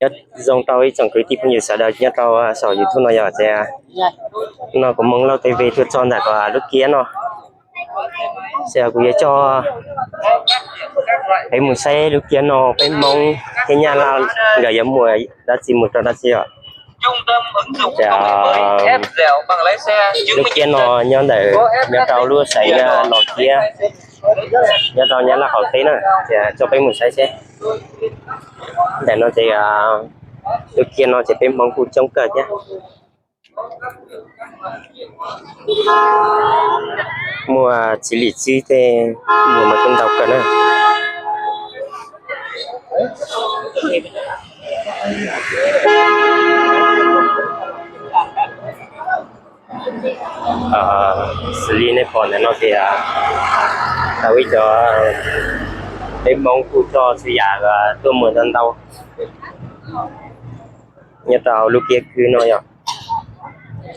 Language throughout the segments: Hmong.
Nyob zoo rau ib tsoom kwv tij phooj ywg sawv daws nyob rau saum YouTube no yog tias no kuv Hmoob Lauj T V tuaj txog ntawm lub kiab no, ces kuv yuav coj peb mus saib lub kiab no peb Hmoob thiab Nyab Laj nkawd yuav muaj dab tsi mus rau dab tsi os. Lub kiab no nyob ntawm, nyob rau lub xeev Los Kiab, nyob rau Nyab Laj qaum teb na, ces coj peb mus saib seb. Ntawm no ces lub kiab no ces peb Hmoob kuj coob kawg thiab. Muaj txiv lim txwb tej, muaj mas kuj ntau kawg na. Xws li nej pom ntawm no ces tau ib co peb Hmoob kuj coj txhua yam tuaj muag ntau ntau nyob rau lub kiab kwb no yog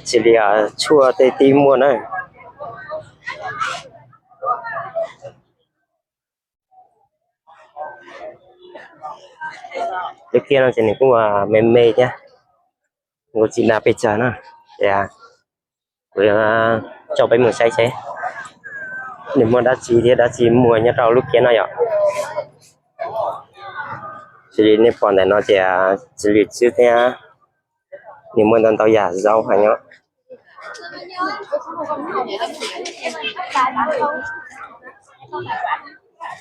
tsis li tshuaj tej tib muaj na. Lub kiab no ces nws kuj me me thiab, kuj tsis daj pes tsawg na. Ces kuv coj peb mus saib seb nws muaj dab tsi thiab dab tsi muag nyob rau lub kiab no yom. Xws li nej pom ntawm no ces txiv lim txwb thiab, nws muaj ntau ntau yam zaub heev os.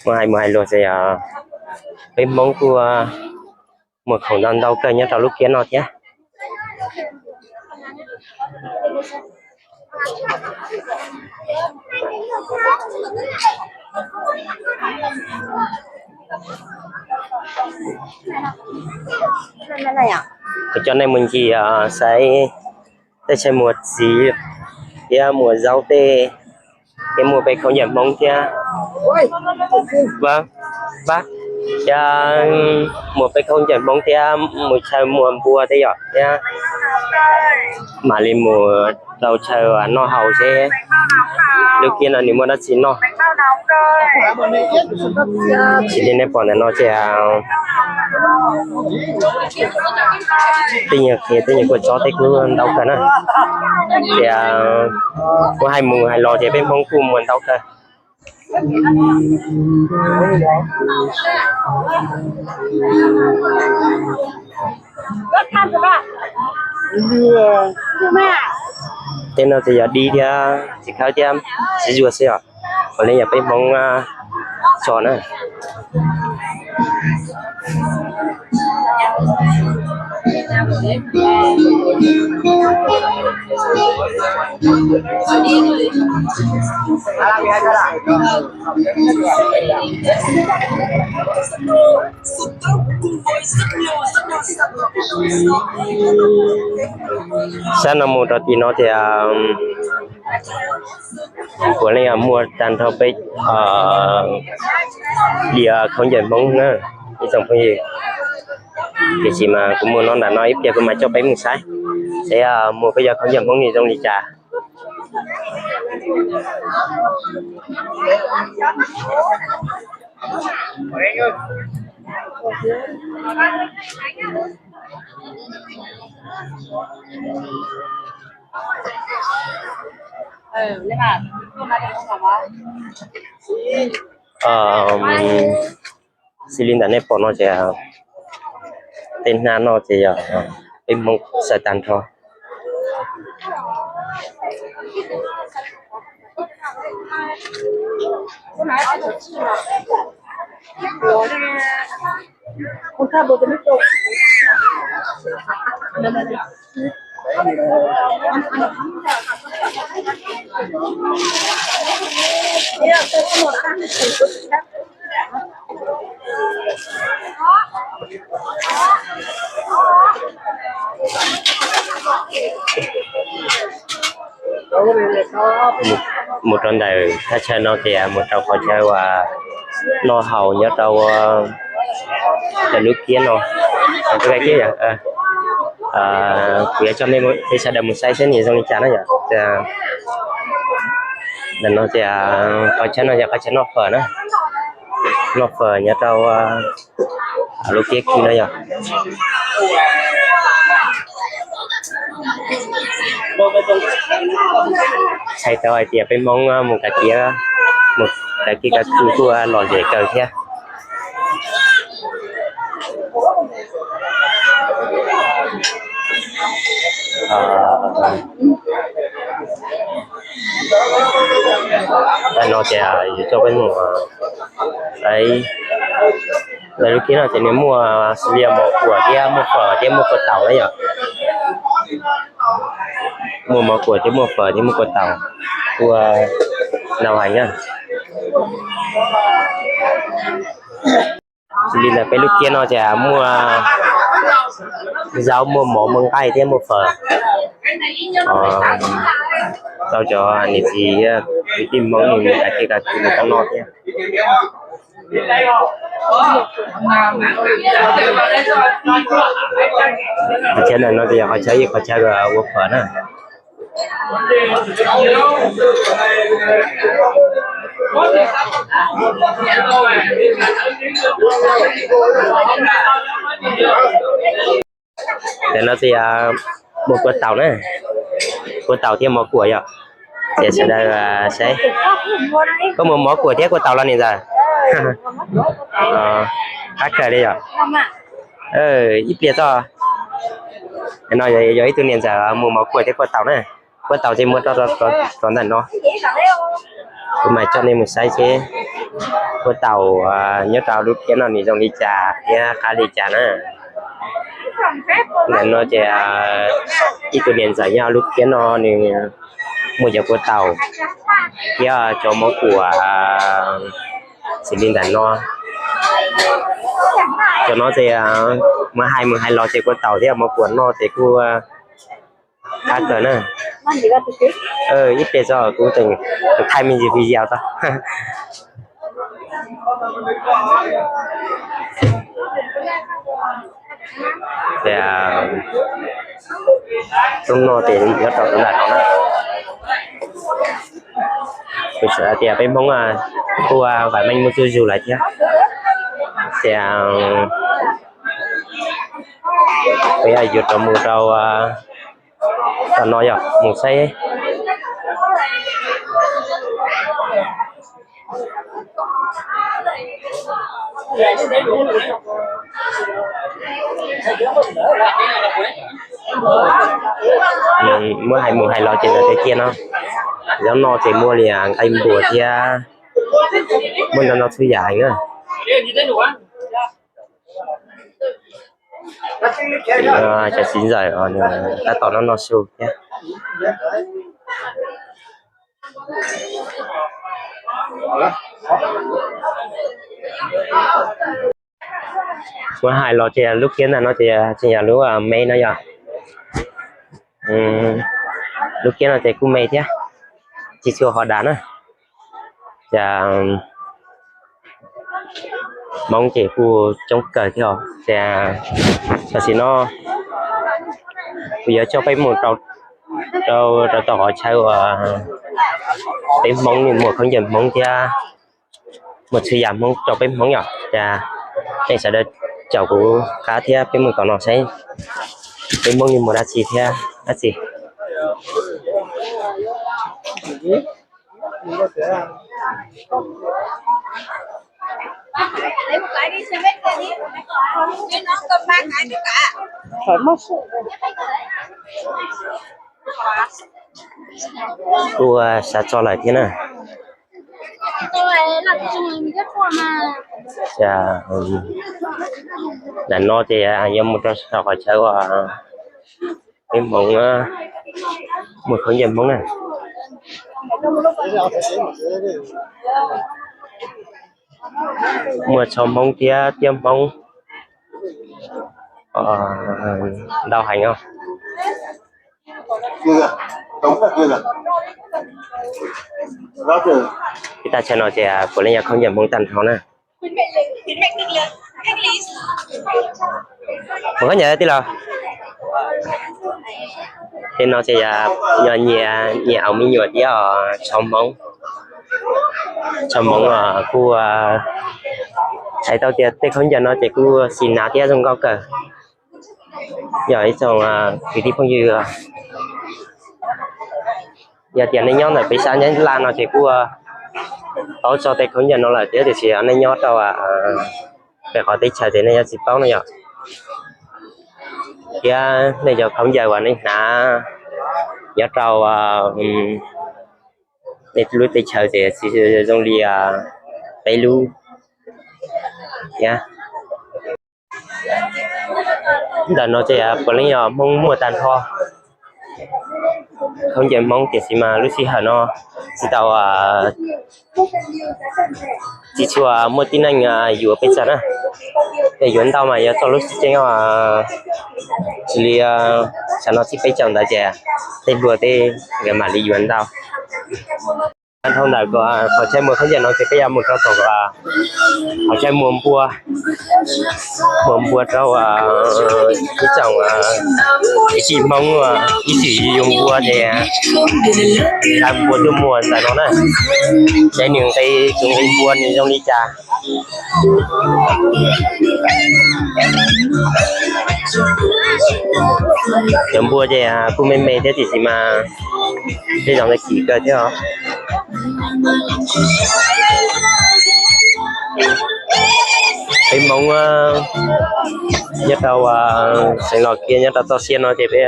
Muab hais mus hais los ces peb Hmoob kuj muag khoom ntau ntau kawg nyob rau lub kiab no thiab. Kuv coj nej mus ncig saib tej tshaj muag txiv thiab muag zaub tej, thiab muag peb khaub ncaws Hmoob thiab, thiab muag peb khaub ncaws Hmoob thiab mus chaw muag npua tej yom, thiab mam li mus rau chaw noj haus seb lub kiab no nws muaj dab tsi noj. Xws li nej pom ntawm no ces tej nyuag qhiav tej nyuag kua txob tej kuj ntau kawg na. Ces kuv hais mus hais los ces peb Hmoob kuj muag ntau kawg. Tej no ces yog dib thiab txiv khawb thiab txiv zuag xwb os, puav leej yog peb Hmoob tso na. Sab no mus rau tim no ces puav leej muaj tag nrho peb diav khaub ncaws Hmoob na ib tsoom phooj ywg. Tiam sis mas kuv mus no ntawm no ib pliag kuv mam coj peb mus saib seb muag peb cov khaub ncaws Hmoob nws zoo li cas. Xws li ntawm nej pom no ces tej hnab no ces yog peb Hmoob xaws tag nrho. Mus rau ntawm thaj chaw no ces mus rau qhov chaw uas noj haus nyob rau lub kiab no. Kuv yuav coj nej sawv daws mus saib seb nws zoo li cas na yom. Ntawm no ces qhov chaw no yog qhov chaw noj fawm na, noj fawm nyob rau Lub kiab kis no yog txhais tau hais tias peb Hmoob mus kav kiab, mus kav kiab kav khw kuj lom zem kawg thiab. Tam no ces yus coj peb mus, lawv lub kiab no ces nws muaj xws li mov kuam thiab muaj fawm thiab muaj kua taum na yom. Muaj mov kuam thiab muaj fawm thiab muaj kua taum, ua nau hais na. Xws li ntawm peb lub kiab no ces muaj zaub, muaj mov, muaj nqaij thiab muaj fawm. Tau cov niam txiv kwv tij Hmoob nws mus kav kiab kav khw nws tau noj thiab. Qhov chaw ntawm no ces yog qhov chaw ib qhov chaw ua fawm na. Ntawm no ces yog muaj kua taum na, kua taum thiab mov kuam yom. Ces sawv daws saib, koj muaj mov kuam thiab kua taum los niam ntxawm? Qab kawg li yom. Ib pliag txog no yog ib tug niam ntxawm muaj mov kuam thiab kua taum na. Kua taum ces muaj rau ntawm no. Kuv mam coj nej mus saib seb kua taum nyob rau lub kiab no nws zoo li cas thiab qab li cas na. Ntawm no ces ib tug niam ntxawm nyob lub kiab no nws muaj cov kua taum thiab cov mov kuam xws li ntawm no. Cov no ces muaj hais mus hais los ces kua taum thiab mov kuam no ces kuj qab kawg na. Ib pliag txog kuv tseem thaij me ntsis video tso. Tub no ces nyob rau tus ntawm no na. Kuv xav tias peb Hmoob kuj vam meej muaj zuj zus lawm thiab. Ces peb yuav rov mus rau tom no yom, mus saib. Muab hais mus hais los ces ntawm tej kiab no, zaub no ces muaj li nqaij npuas thiab muaj ntau ntau txhua yam heev na. Cov txiv ntxawm tab tom noj noj su thiab. Muab hais los ces lub kiab ntawm no ces tseem yog lub me no yog, lub kiab no ces kuj me thiab, tsis tshua hov dav na. Ces Hmoob ces kuj coob kawg thiab os. Ces tam sim no kuv yuav coj peb mus rau, rau tom qhov chaw uas peb Hmoob muag khaub ncaws Hmoob thiab muag txhua yam Hmoob rau peb Hmoob yom. Ces nej sawv daws caum kuv qab thiab peb mus tom no saib peb Hmoob muag dab tsi thiab dab tsi. Kuj sab txog lawm thiab na. Ntawm no ces yuav mus rau saum qhov chaw uas peb Hmoob muag khaub ncaws Hmoob na. Muaj tsho Hmoob thiab tiab Hmoob ntau heev os. Ib tag chaw no ces puav leej yog khaub ncaws Hmoob tag nrho na. Mus khaub ncaws tij laug. Tej no ces yog nyias, nyias aus me nyuam thiab os, tsho Hmoob. Tsho Hmoob os kuj Hais tau tias tej khaub ncaws no ces kuj xis hnav thiab zoo nkauj kawg. Yog ib tsoom kwv tij phooj ywg, yog tias nej nyob ntawm peb sab Nyab Laj no ces kuj paub txog tej khaub ncaws no lawm thiab, tiam sis nej nyob rau pem qhov teb chaws ces nej yuav tsis paub no yom. Thiab nej cov khaub ncaws uas nej hnav nyob rau nej lub teb chaws ces tsis zoo li peb lub thiab. Ntawm no ces puav leej yog Hmoob muaj tag nrho, khaub ncaws Hmoob, tiam sis mas lub sij hawm no tsis tau, tsis tshua muaj tib neeg yuav pes tsawg na. Yuav ntau mas yuav txog lub sij hawm tsis li xya no txij peb caug ntawd ces tej hluas tej nkawd mam li yuav ntau. Dhau ntawm qhov chaw muag khaub ncaws no ces peb yuav mus rau tom qhov chaw muag npua, muag npua rau ib tsoom kwv tij Hmoob ib txwm yug npua ces xa npua tuaj muag ntawm no na, saib nws nqi, tus nqi npua nws zoo li cas. Cov npua ces kuj me me thiab, tiam sis mas tej zaum ntawd kim kawg thiab os. Peb Hmoob nyob rau xeev Los Kias nyob rau toj siab no ces peb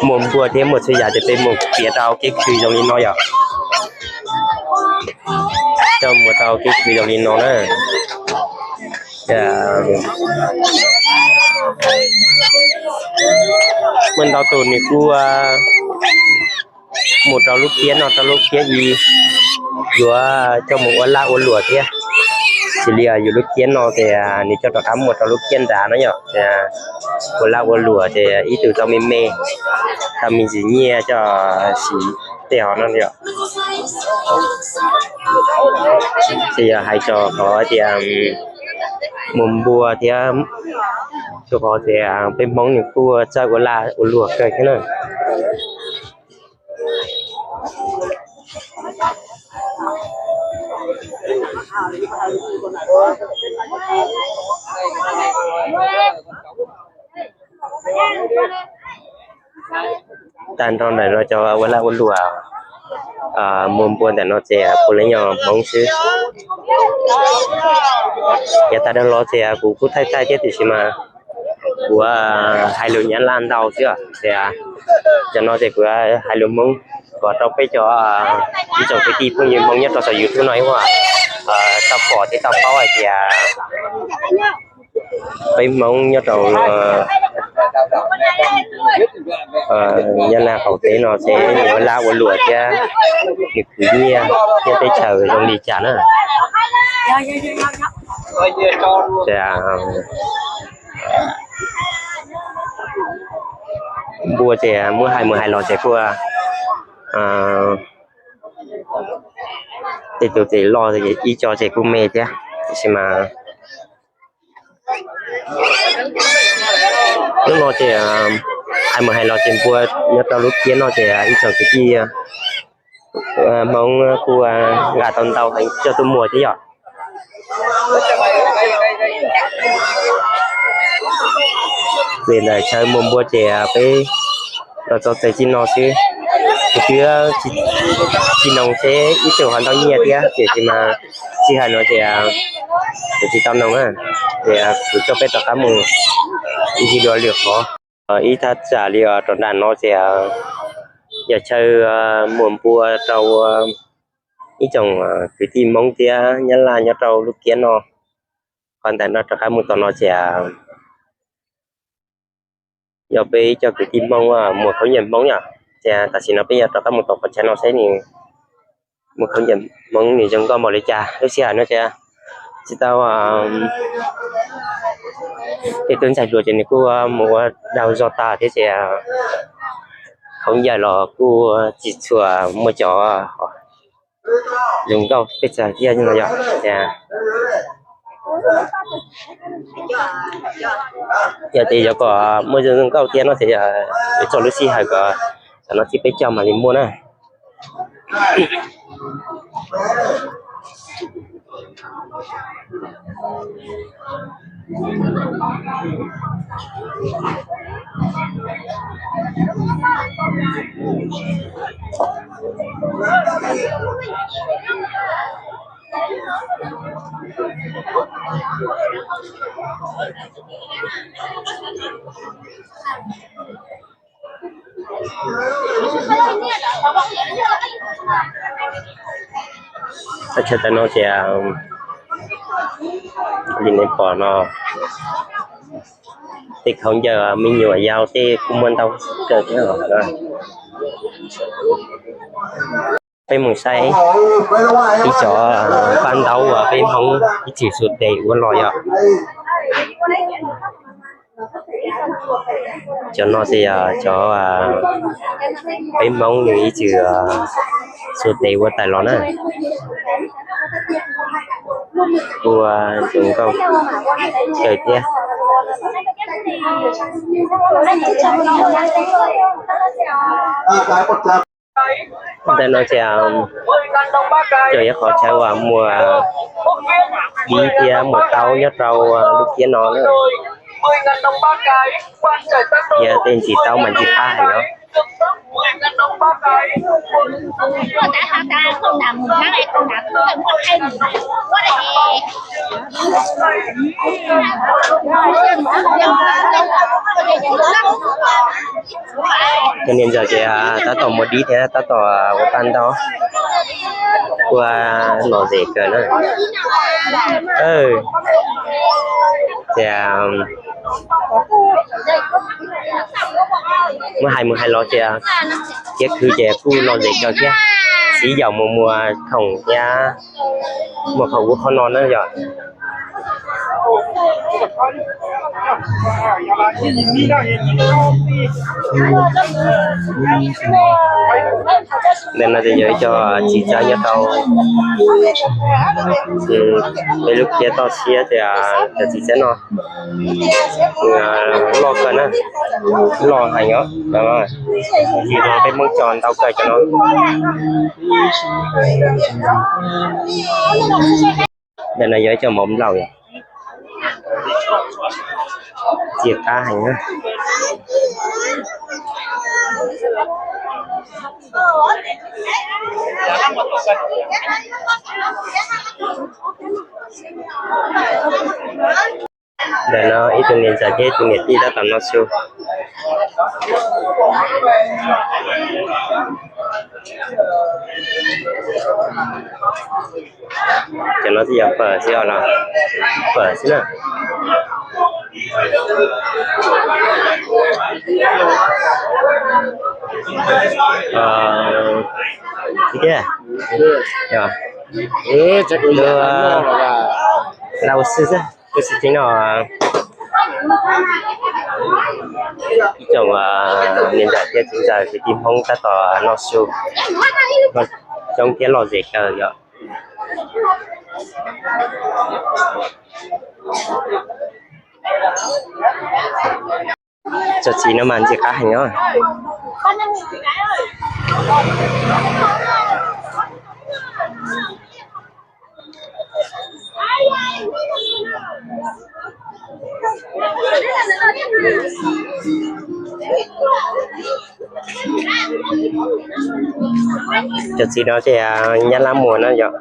muag npua thiab muag txhua yam ces peb mus piav rau kev khw zoo li no yom. Coj mus rau kev khw zoo li no na. Muaj ntau tus nws kuj mus rau lub kiab no rau lub kiab i, yuav coj mus ua laj ua luam thiab. Xws li yus lub kiab no ces nws coj rov qab mus rau lub kiab nrad no yom, ua laj ua luam ces ib tug tau me me, tau me ntsis nyiaj coj siv tej hov no yom. Ces yog hais txog qhov tias muag npua thiab, rau qhov tias peb Hmoob nws kuj txawj ua laj ua luam kawg thiab na. Tag nrho ntawm no cov ua laj ua luam muag npua ntawm no ces puav leej yog Hmoob xwb. Yav tas los ces kuv kuj thaij thaij thiab, tiam sis mas kuv hais lus Nyab Laj ntau xwb os. Ces cov no ces kuv hais lus Hmoob kom rau peb cov, ib tsoom kwv tij phooj ywg Hmoob nyob rau saum YouTube no ib, tau pom thiab tau paub hais tias peb Hmoob nyob rau Nyab Laj qaum teb no ces ua laj ua luam thiab, nws khwv nyiaj thiab teb chaws zoo li cas na. Npua ces muab hais mus hais los ces kuj tej tus ces loj, ib co ces kuj me thiab, tiam sis mas hnub no ces hais mus hais los ces npua nyob rau lub kiab no ces ib tsoom kwv tij Hmoob kuj nqa tau ntau heev coj tuaj muag thiab yom. Vim ntawm chaw muag npua ces peb los txog txij no xwb, kuv twb tsis noog seb ib tug ho ntau nyiaj thiab, tiam sis mas sij hawm no ces kuv tsis tau noog na, ces kuv coj peb rov qab mus ncig dua lwm qhov. Ib thaj tsam li rau nram no ces yog chaw muag npua rau ib tsoom kwv tij Hmoob thiab Nyab Laj nyob rau lub kiab no. Qhov ntawm no rov qab mus tom no ces yog peb ib co kwv tij Hmoob muag khaub ncaws Hmoob yom. Ces tam sim no peb yuav rov qab mus tom qhov chaw no seb nws muag khaub ncaws Hmoob nws zoo nkauj npaum li cas. Lub sij hawm no ces tsis tau, tej tub ntxhais hluas ces nws kuj mus ua daug zog tag thiab ces khaub ncaws los kuj tsis tshua muaj cov zoo nkauj pes tsawg thiab no yom. Yog tias yuav kom muaj zoo nkauj thiab no ces yuav txog lub sij hawm kom tam no txij peb caug mam li muaj na. Teb chaws tam no ces li nej pom no, tej khaub ncaws me nyuam yaus tej kuj muaj ntau kawg thiab os. Peb mus saib ib cov paj ntaub uas peb Hmoob ib txwm xuas tes ua los yom. Cov no ces yog cov peb Hmoob nws ib txwm xuas tes ua tawm los na. Ua zoo nkauj kawg thiab. Ntawm no ces yog ib qhov chaw uas muag dib thiab muag taub nyob rau lub kiab no na. Thiab tej ntsis taub mas ntsis qab heev os. Cov niam ntxawm ces tab tom muag dib thiab tab tom ua paj ntaub, ua lom zem kawg na. Ces muab hais mus hais los ces thiab khwv ces kuj lom zem kawg thiab, siv yaum mus muag khoom thiab muag khoom ub qhov no na yom. Ntawm no ces yog ib co txiv txawb nyob rau peb lub kiab toj siab ces cov txiv txawb no loj kawg na, loj heev os. Peb Hmoob tso ntau kawg cov no. Ntawm no yog ib co mov nplaum, ntxim qab heev na. Ntawm no ib tug niam ntxawm thiab ib tug niam tij tab tom noj su. Cov no twb yog fawm xwb os, fawm xwb na. Lau xwb xwb, kuv tsis tseeb no. Ib tsoom niam ntxawm thiab txiv ntxawm kwv tij Hmoob tab tom noj su, coob thiab lom zem kawg yom. Cov txiv no mas ntxim qab heev os. Cov txiv no ces nyab lab muag na yom.